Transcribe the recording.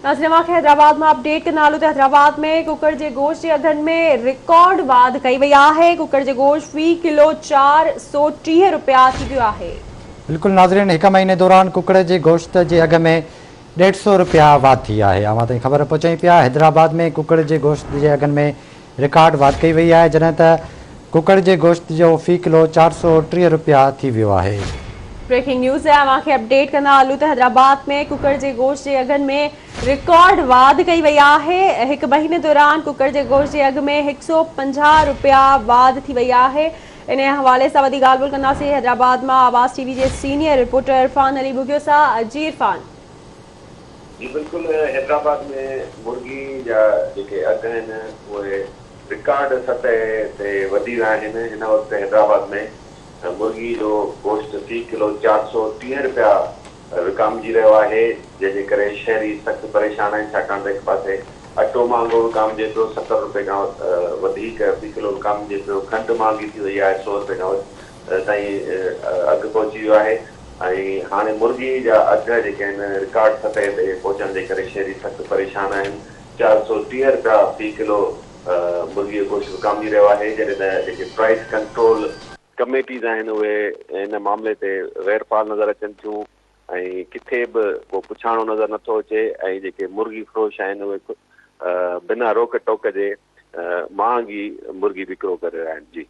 ناظرين اوهان کي حيدرآباد مان اپڊيٽ ڪندا هلون ته حيدرآباد ۾ ڪڪڙ جي گوشت جي اگهن ۾ رڪارڊ واڌ ڪئي وئي آهي، ڪڪڙ جي گوشت في ڪلو 430 رپيا ٿي ويو آهي. بلڪل ناظرين هڪ مهيني دوران ڪڪڙ جي گوشت جي اگهه ۾ ڏيڍ سئو رپيا واڌ ٿي آهي. اوهان تائين خبر پهچائين پيا حيدرآباد ۾ ڪڪڙ جي گوشت جي اگهن ۾ رڪارڊ واڌ ڪئي وئي آهي جڏهن ته ڪڪڙ جي گوشت جو في ڪلو 430 رپيا ٿي ويو آهي. بريڪنگ نيوز اوهان کي اپڊيٽ ڪندا هلون ته حيدرآباد ۾ ڪڪڙ جي گوشت جي اگهن ۾ رڪارڊ واڌ ڪئي وئي آهي هڪ مهيني دوران ڪڪڙ جي گوشت جي اگهه ۾ 150 رپيا واڌ ٿي وئي آهي انهي حوالي سان وڌيڪ ڳالهه ٻولهه ڪنداسين حيدرآباد مان آواز ٽي وي جي سينيئر رپورٽر عرفان علي ٻگهيو سان جي عرفان. جي بلڪل حيدرآباد ۾ مرغي جا جيڪي اگهه آهن اهي رڪارڊ سطح تي وڌي ويا آهن هن وقت حيدرآباد ۾ مرغي جو گوشت في ڪلو 430 رپيا وڪامجي رهيو آهي جنهن جي ڪري شهري سخت پريشان آهن ڇاڪاڻ ته هڪ پاسي اٽو مهانگو وڪامجي پيو 70 رپئي کان وڌيڪ في ڪلو وڪامجي پيو کنڊ مهانگي ٿي وئي آهي 100 رپئي کان تائين اگهه پهچي ويو آهي ۽ هاڻي مرغي جا اگهه جيڪي آهن رڪارڊ سطح تي پهچڻ جي ڪري شهري سخت پريشان آهن، 430 رپيا في ڪلو مرغي جو گوشت وڪامجي رهيو آهي جڏهن ته جيڪي پرائس ڪنٽرول ڪميٽيز آهن اهي ان معاملي تي غير فعال نظر اچن ٿيون ۽ ڪٿي به ڪو پڇاڻو نظر نٿو اچي ۽ جيڪي مرغي فروش آهن اهي بنا روڪ ٽوڪ جي مهانگي مرغي وڪرو ڪري رهيا آهن جي.